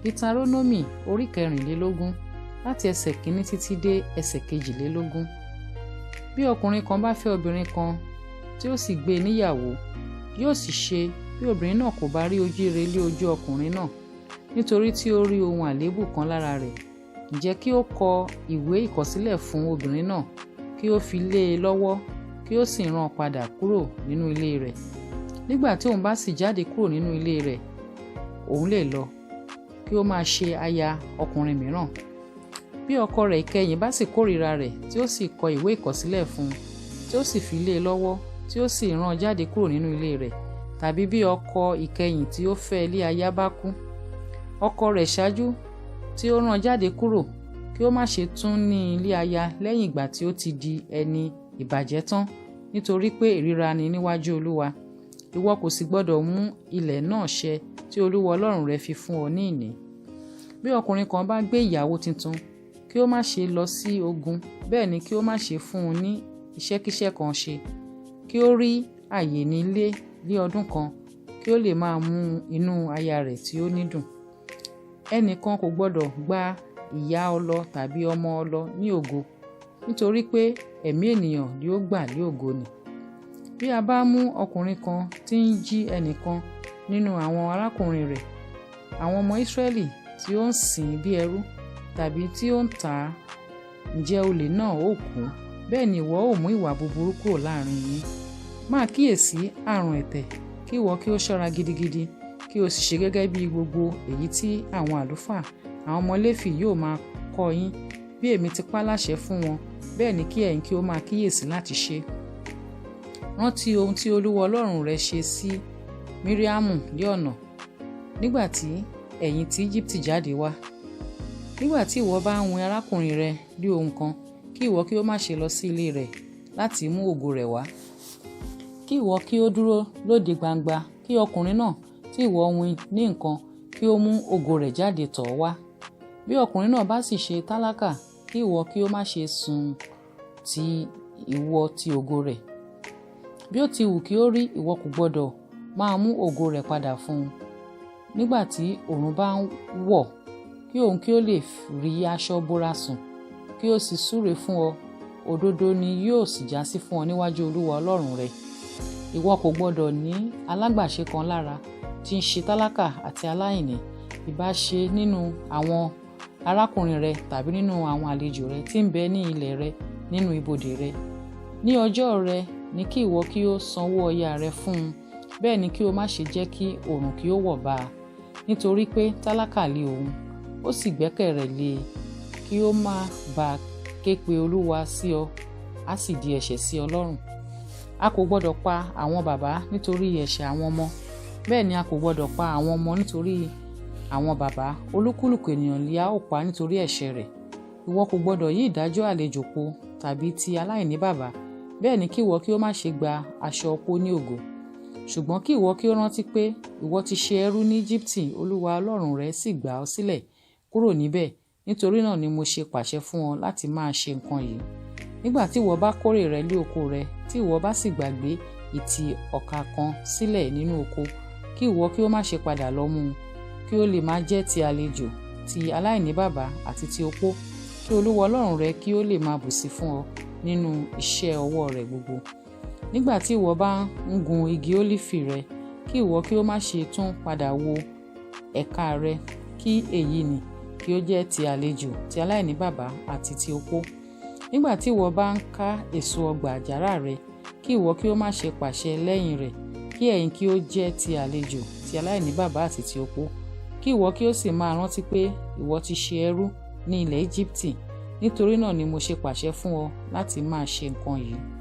Ditarónómì orí kẹrìnlélógún láti ẹsẹ̀ kìíní títí dé ẹsẹ̀ kejìlélógún. Bí ọkùnrin kan bá fẹ́ obìnrin kan tí ó sì gbé e níyàwó, yóò sì ṣe bí obìnrin náà kò bá rí ojú rere lé ojú ọkùnrin náà, nítorí tí ó rí ohun àléébù kan lára rẹ̀, ǹjẹ́ kí ó kọ ìwé ìkọ̀sílẹ̀ fún obìnrin náà, kí ó fi lé e lọ́wọ́, kí ó sì rán an padà kúrò nínú ilé rẹ̀. Nígbà tí òun bá sì jáde kúrò nínú ilé rẹ̀, òun lè lọ, kí ó máa ṣe aya ọkùnrin mìíràn. Bí ọkọ rẹ̀ ìkẹyìn bá sì kórìíra rẹ̀, tí ó sì kọ ìwé ìkọ̀sílẹ̀ fún un, tí ó sì fi lé e lọ́wọ́, tí ó sì rán an jáde kúrò nínú ilé rẹ̀, tàbí bí ọkọ ìkẹyìn tí ó fẹ́ lé aya bá kú, ọkọ rẹ̀ ṣáájú tí ó rán jáde kúrò, kí ó má ṣe tún ní ilé aya lẹ́yìn ìgbà tí ó ti di ẹni ìbàjẹ́ tán, nítorí pé ìríra ni níwájú Olúwa. Ìwọ kò sì gbọdọ̀ mú ilẹ̀ náà ṣẹ tí Olúwa Ọlọ́run rẹ fi fún ọ ní ìní. Bí ọkùnrin kan bá gbé ìyàwó tuntun, kí ó má ṣe lọ sí ogun, bẹ́ẹ̀ ni kí ó má ṣe fún un ní iṣẹ́kíṣẹ́ kan ṣe, kí ó rí ààyè nílé ní ọdún kan, kí ó lè máa mú inú aya rẹ̀ tí ó ní dùn. Ẹnìkan kò gbọdọ̀ gba ìyá ọlọ tàbí ọmọ ọlọ ní ògo, nítorí pé ẹ̀mí ènìyàn ni ó gbà lé ògo nì. Bí a bá mú ọkùnrin kan tí ń jí ẹnìkan nínú àwọn arákùnrin rẹ̀, àwọn ọmọ Ísírẹ́lì tí ó ń sìn bí ẹrú tàbí tí ó ń tà á, ǹjẹ́ olè náà ó kú? Bẹ́ẹ̀ ni ìwọ ó mú ìwà búburú kúrò láàrin yín. Máa kíyèsí àrùn ẹ̀tẹ̀, kí ìwọ kí ó ṣọ́ra gidigidi, kí o sì ṣe gẹ́gẹ́ bí gbogbo èyí tí àwọn àlùfáà, àwọn ọmọ Léfì yóò máa kọ́ yín. Bí èmi ti pa láṣẹ fún wọn, bẹ́ẹ̀ ni kí ẹ̀yin kí ó máa kíyèsí láti ṣe. Rántí ohun tí Olúwa Ọlọ́run rẹ ṣe sí Míríámù ní ọ̀nà, nígbà tí ẹ̀yin ti Íjíbítì jáde wá. Nígbà tí ìwọ bá ń win arákùnrin rẹ ní ohun kan, kí ìwọ kí ó má ṣe lọ sí ilé rẹ̀ láti mú ògo rẹ̀ wá. Kí ìwọ kí ó dúró lóde gbangba, kí ọkùnrin náà tí ìwọ win ní nǹkan kí ó mú ògo rẹ̀ jáde tọ̀ ọ́ wá. Bí ọkùnrin náà bá sì ṣe tálákà, kí ìwọ kí ó má ṣe sùn tí ìwọ ti ògo rẹ̀. Bí ó ti wù kí ó rí, ìwọ kò gbọdọ̀ máa mú ògo rẹ̀ padà fún un. Nígbà tí oòrùn bá ń wọ̀, kí òun kí ó lè rí aṣọ bora sùn, kí ó sì súre fún ọ, òdodo ni yóò sì jásí fún ọ níwájú Olúwa Ọlọ́run rẹ. Ìwọ kò gbọdọ̀ ní alágbàṣe kan lára tí ń ṣe tálákà àti aláìní, ìbá ṣe nínú àwọn arákùnrin rẹ tàbí nínú àwọn àlejò rẹ tí ń bẹ ní ilẹ̀ rẹ nínú ibodè rẹ. Ní ọjọ́ rẹ ni kí ìwọ kí ó sanwó ọ̀yà rẹ fún un, bẹ́ẹ̀ ni kí o má ṣe jẹ́ kí oòrùn kí ó wọ̀ bá a, nítorí pé tálákà lé òun, ó sì gbẹ́kẹ̀ rẹ̀ lé e, kí ó má bá ké pe Olúwa sí ọ, á sì di ẹ̀ṣẹ̀ sí ọ lọ́rùn. A kò gbọdọ̀ pa àwọn baba nítorí ẹ̀ṣẹ̀ àwọn ọmọ, bẹ́ẹ̀ ni a kò gbọdọ̀ pa àwọn ọmọ nítorí àwọn baba. Olúkúlùkù ènìyàn li a ó pa nítorí ẹ̀ṣẹ̀ rẹ̀. Ìwọ kò gbọdọ̀ yí ìdájọ́ àlejò po tàbí ti aláìní baba, bẹ́ẹ̀ ni kí ìwọ kí ó má ṣe gba aṣọ opó ní ògo. Ṣùgbọ́n kí ìwọ kí ó rántí pé ìwọ ti ṣe ẹrú ní Íjíbítì, Olúwa Ọlọ́run rẹ sì gbà ọ́ sílẹ̀ kúrò níbẹ̀. Nítorí náà ni mo ṣe pàṣẹ fún ọ láti máa ṣe nǹkan yìí. Nígbà tí ìwọ bá kórè rẹ lé oko rẹ, tí ìwọ bá sì gbàgbé ìtì ọ̀kà kan sílẹ̀ nínú oko, kí ìwọ kí ó má ṣe padà lọ mú un, kí ó lè máa jẹ́ ti àlejò, ti aláìní baba àti ti opó, kí Olúwa Ọlọ́run rẹ kí ó lè máa bùsí fún ọ nínú iṣẹ́ ọwọ́ rẹ gbogbo. Nígbà tí ìwọ bá ń gun igi ólífì rẹ, kí ìwọ kí ó má ṣe tún padà wo ẹ̀ka rẹ̀, kí èyí nì kí ó jẹ́ ti àlejò, ti aláìní baba àti ti opó. Nígbà tí ìwọ bá ń ká èso ọgbà àjàrà rẹ, kí ìwọ kí ó má ṣe pàṣẹ lẹ́yìn rẹ̀, kí ẹ̀yin kí ó jẹ́ ti àlejò, ti aláìní baba àti ti opó. Kí ìwọ kí ó sì máa rántí pé ìwọ ti ṣe ẹrú ní ilẹ̀ Íjíbítì. Nítorí náà ni mo ṣe pàṣẹ fún ọ láti máa ṣe nǹkan yìí.